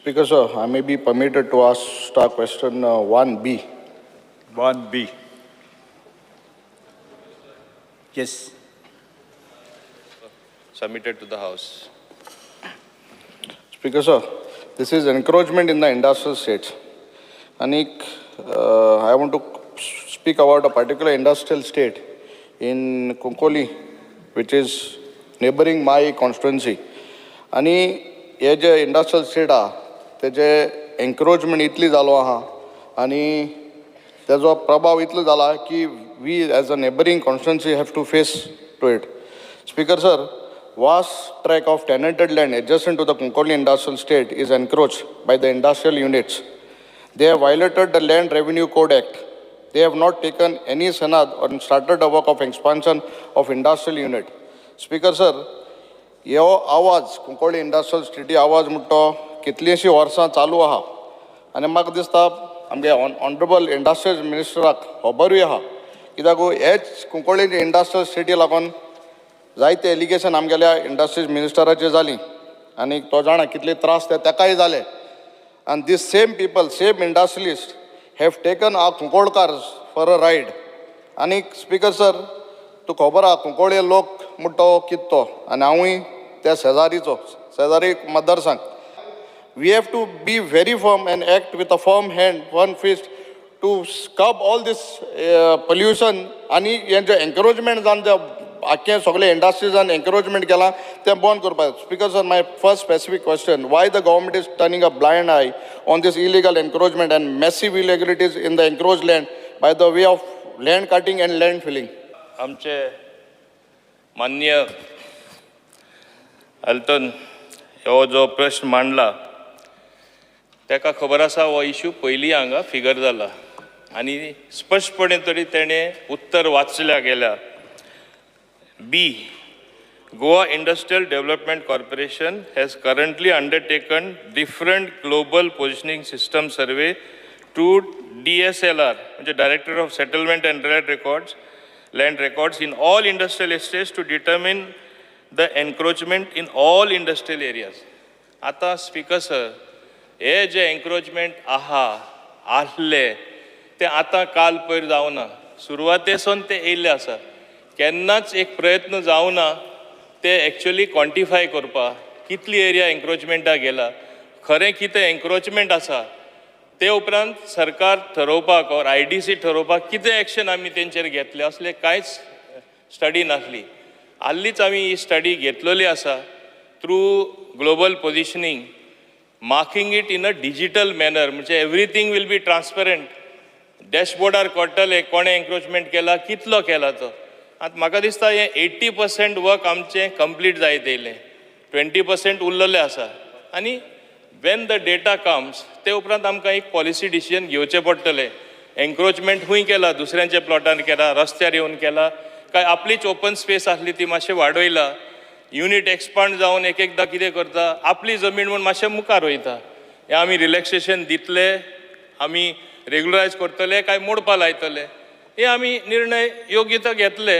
Speaker sir, I may be permitted to ask star question 1B. 1B. Yes. Submitted to the House. Speaker sir, this is encroachment in the industrial estates. Anik, I want to speak about a particular industrial estate in Cuncolim, which is neighboring my constituency. आनी हे जे industrial state आहा, तेजे encroachment इतली जालो आहा आनी तेजो प्रभाव इतलो जाला की we as a neighboring constituency have to face to it. Speaker sir, vast tract of tenanted land adjacent to the Cuncolim Industrial Estate is encroached by the industrial units. They have violated the Land Revenue Code Act. They have not taken any sanad or started the work of expansion of industrial unit. Speaker sir, हो आवाज, Cuncolim industrial स्टेटी आवाज म्हणटा तो कितलींशीं वर्सां चालू आहा आनी म्हाका दिसता आमगे ऑनरेबल इंडस्ट्रियल मिनिस्टराक खबरूय आहा, कित्याक हेच कुंकळ्ळी इंडस्ट्रियल स्टेटी लागून जायते एलिगेशन आमगेल्या इंडस्ट्रीज मिनिस्टराचेर जालीं आनी तो जाणा कितले त्रास ते ताकाय जाले. आनी these same people, same industrialist have taken our Kunkolkar for a ride. आनी स्पिकर सर, तूं खबर आहा कुंकोळे लोक म्हणटा तो कितें तो आनी हांवूय त्या शेजारीचो शेजारी मतदारसंघ. We have to be very firm and act with a firm hand, one fist to curb all this pollution. आनी हें जें एन्क्रोचमेंट जावन जें आख्खें सगळें इंडस्ट्रीजान एन्क्रोचमेंट केलां तें बंद करपाक. Speaker sir, my first specific question: why the government is turning a blind eye on this illegal encroachment and massive illegalities in the encroached land by the way of land cutting and land filling? आमचे माननीय अल्तन हो जो प्रश्न मांडला, ताका खबर आसा हो इशू पयलीं हांगा फिगर जाला आनी स्पश्टपणे तरी तेणें उत्तर वाचल्या गेल्या. B, Goa Industrial Development Corporation has currently undertaken different global positioning system survey to DSLR, म्हणजे Director of Settlement and Land Records in all industrial estates to determine the encroachment in all industrial areas. आतां speaker sir, हे जे encroachment आहा आसले ते आतां काल पयर जावना, सुरवातेसून ते येयल्ले आसा. केन्नाच एक प्रयत्न जावना ते एक्चुअली क्वॉन्टिफाय करपाक, कितली एरिया एन्क्रोचमेंटाक गेला, खरें कितें एन्क्रोचमेंट आसा. ते उपरांत सरकार ठरोवपाक ऑर आयडीसी ठरोवपाक कितें एक्शन आमी तेंचेर घेतले, असले कांयच स्टडी नासली. हाल्लीच आमी ही स्टडी घेतलेली आसा through global positioning, marking it in a digital manner, म्हणजे everything will be transparent. डॅशबोर्डार कळटलें कोणें एन्क्रोचमेंट केला, कितलो केला तो. आतां म्हाका दिसता हें 80% वर्क आमचें कंप्लीट जायत येयलें, 20% उरलेलें आसा. आनी when the data comes, ते उपरांत आमकां एक पॉलिसी डिसिजन घेवचें पडटलें, एन्क्रोचमेंट खूंय केला, दुसऱ्यांच्या प्लॉटान केला, रस्त्यार येवन केला, काय आपलीच ओपन स्पेस आसली ती मातशें वाडयला. युनीट एक्सपांड जावन एक एकदां कितें करता, आपली जमीन म्हूण मातशें मुखार वयता. हें आमी रिलॅक्सेशन दितले, आमी रेगुलरायज करतले, काय मोडपा लायतले, हे आमी निर्णय योग्य तो घेतले.